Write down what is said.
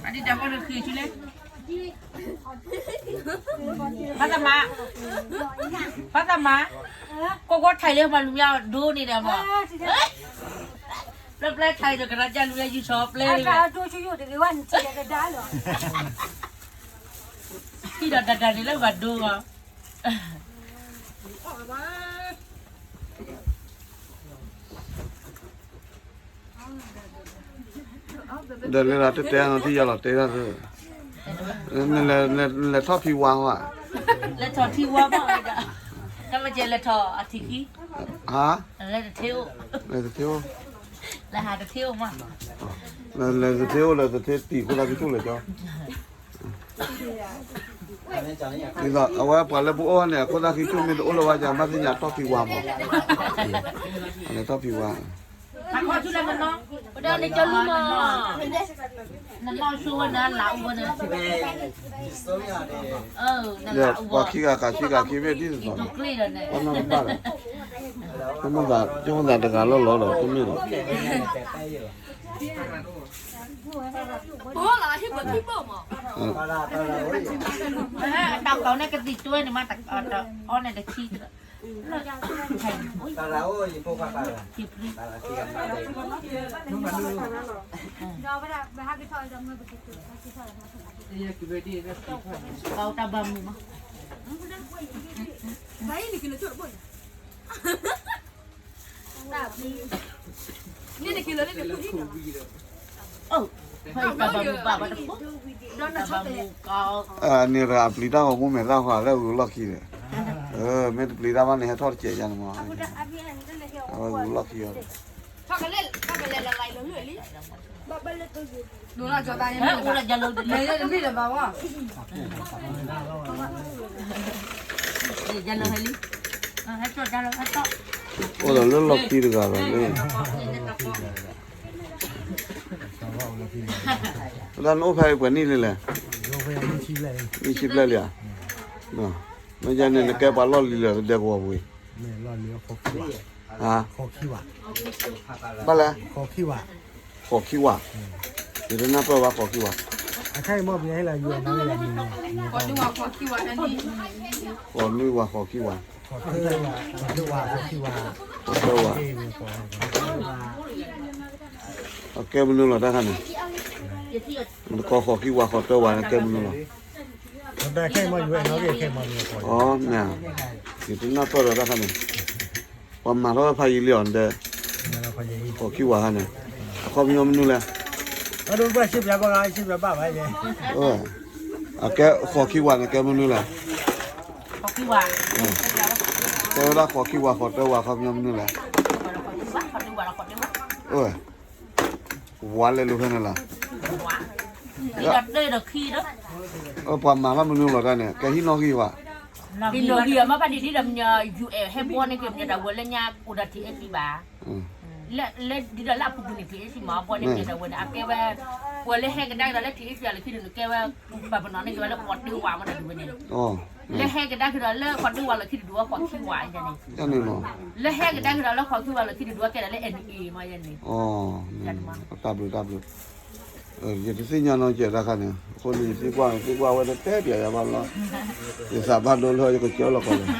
အဒံးတၢ်ကီတဃ့ဆူလဲၣ်, ဖါသမား, ဖါသမား, ကိးကိးထံၣ်လၢပှၤလူၤယါဒိၣ်န့ၣ်ဒီးမး, ပျဲပျဲထံၣ်ဒီးကရၢကၢ်လူၤယါယူၤဆီပျဲ, ထံၣ်ဒီးတၢ်တၢ်န့ၣ်လၢပှၤဒိၣ်အီၤ ဒီးလၢတတဲနီၤထံၣ်ယၤလီၤတဲတၢ်, နလဲၤထီၣ်ထံဝါမး, တမ့ၢ်လဲၤထီၣ်အထံၣ်ခံ, ဟါ, လဲၤတထ့အိၣ်, လဲၤတထ့အိၣ်, လဲၤဟးတထ့အိၣ်မး, လဲၤတထ့အိၣ် လဲၤတထ့တံၢ် ခိၣ်သၣ်ခံထူၣ်လဲၤကၠီ ဒ်သိးအဝဲပှၤလၢပအိၣ်န့ၣ် အခိၣ်သၣ်ခံထူၣ်မ့ၢ်တအိၣ်လၢၤဘၣ် ယမ့ၢ်သ့ၣ်ညါထီၣ်ထံဝါမး, လဲၤထီၣ်ထံဝါ, နနီၢ်ဆိဝဲနလၤအိၣ်ဝဲန့ၣ်, ဒီးပှၤခံဂၤကးခံဂၤခံမ့ၢ်ဒ်သိးသိး, ပှၤနီၢ်တဘၣ်ဒီး, ကမိၣ်သးကမိၣ်သးတဂၤလီၤလီၤဒီး တမ့ၢ်ဒီး တၢ်ကီန့ၣ်ကသံၣ်တွဲန့ၣ်မး, အီန့ၣ်တဆံ, တၢ်ဘၣ်မူမး န့ၣ်တၢ်အပျံၤတၢ်ဂီၤမူမဲာ်သၣ်ဃးလၢဂုၤလီၢ်ခံဒီး, မ့ၢ်တပျံၤတၢ်ဘၣ်န့ၣ် ဟဲထီၣ်တစဲးယါန့ၣ်မး, အဝဲဂုၤလီၢ်ခံအီၤ, အိၣ်ဒီးလၢလီၢ်ခံတဂၤလီၤလၢ တၢ်နအိၣ်ဖဲပှဲၤနံၣ်လံလဲၣ်, နံၣ်ဆံဘျဲၣ်လံဧါ, မ့ၢ်ယန့ၣ် နကဲပှၤလီၢ်လံၤလၢဒဲကဝီၤပူၤအံၤ, ဘၣ်လဲၣ်, ဃိးခံဝါ, ယတနၢ်ပၢၢ်ဘၣ်ဃိးခံဝါ, ဃိးနွံဝါဃိးခံဝါ, ဃိးသၢဝါ, အကဲမနုၤလီၤတၢ်ခါန့ၣ်, နကိးဃိးခံဝါဃိးသၢဝါန့ၣ် ကဲမနုၤလီၤ, အမ့ၢ်, ယတနၢ်ပၢၢ်ဒီးတၢ်ခါန့ၣ်, ပှၤမၤထီၣ်ဝဲဖးယံၤလံအီၤဒီး, ဃိးခံဝါခါန့ၣ်, အခီပညီမနုၤလဲၣ်, အကဲဃိးခံဝါန့ၣ် ကဲမနုၤလဲၣ်, တဲဝဲဒၣ်ဃိးခံဝါဃိးသၢဝါ အခီပညီမနုၤလဲၣ်, ဝါလဲၤလိာ်ဖဲန့ၣ်လီၤ, ပှၤမၤထီၣ်မနုၤလီၤတၢ်န့ၣ် ကဲဟံးနီၣ်ဂံၢ်ဝဲ, ဟံးနီၣ်ဂံၢ်အမ့ၢ်ဘၣ်ဒ်ဒ်ဒီး မ့ၢ် ယူၢ်အဲၣ် ဟဲဘီန့ၣ်က့ၤ မ့ၢ်တၢ်ဝဲလၢညါအိၣ်ဒီး ထံၣ်အ့ၣ်စံဘၣ်, လၢဒ်ဒီးလၢအပူၤကွံာ်န့ၣ် ထံၣ်အ့ၣ်စံမ့ၢ်ဘီန့ၣ် မ့ၢ်တၢ်ဝဲန့ၣ် အကဲဝဲ, ပှၤလၢဟဲကဒါက့ၤဒီးလၢ ထံၣ်အ့ၣ်စံ လၢခံန့ၣ် ကဲဝဲ, ပှၤပနီၣ်န့ၣ်က့ၤဝဲလၢဃိးတၢဝါမ့ၢ်တၢ်ဒ်ဝဲန့ၣ်, လၢဟဲကဒါက့ၤဒီးလၢဃိးတၢဝါလၢခံန့ၣ် ဒုးဝဲဃိးခံဝါန့ၣ်, လၢဟဲကဒါက့ၤဒီးလၢဃိးခံဝါလၢခံန့ၣ် ဒုးဝဲကဲဒီးလၢ အဲၣ်နံၣ်အ့ၣ် မ့ၢ်ယဲန့ၣ်, တၢ်ဘျုးတၢ်ဘျုး, ယတသ့ၣ်ညါနီတစဲးတၢ်ခါန့ၣ် အဃိန့ၣ် ယသံကွၢ်န့ၣ် သံကွၢ်ဝဲတတဲပၠးယၤဘၣ်လီၤ, ယသးဘၣ်ဒိလၢယကစၢလီၤကီးလီၤ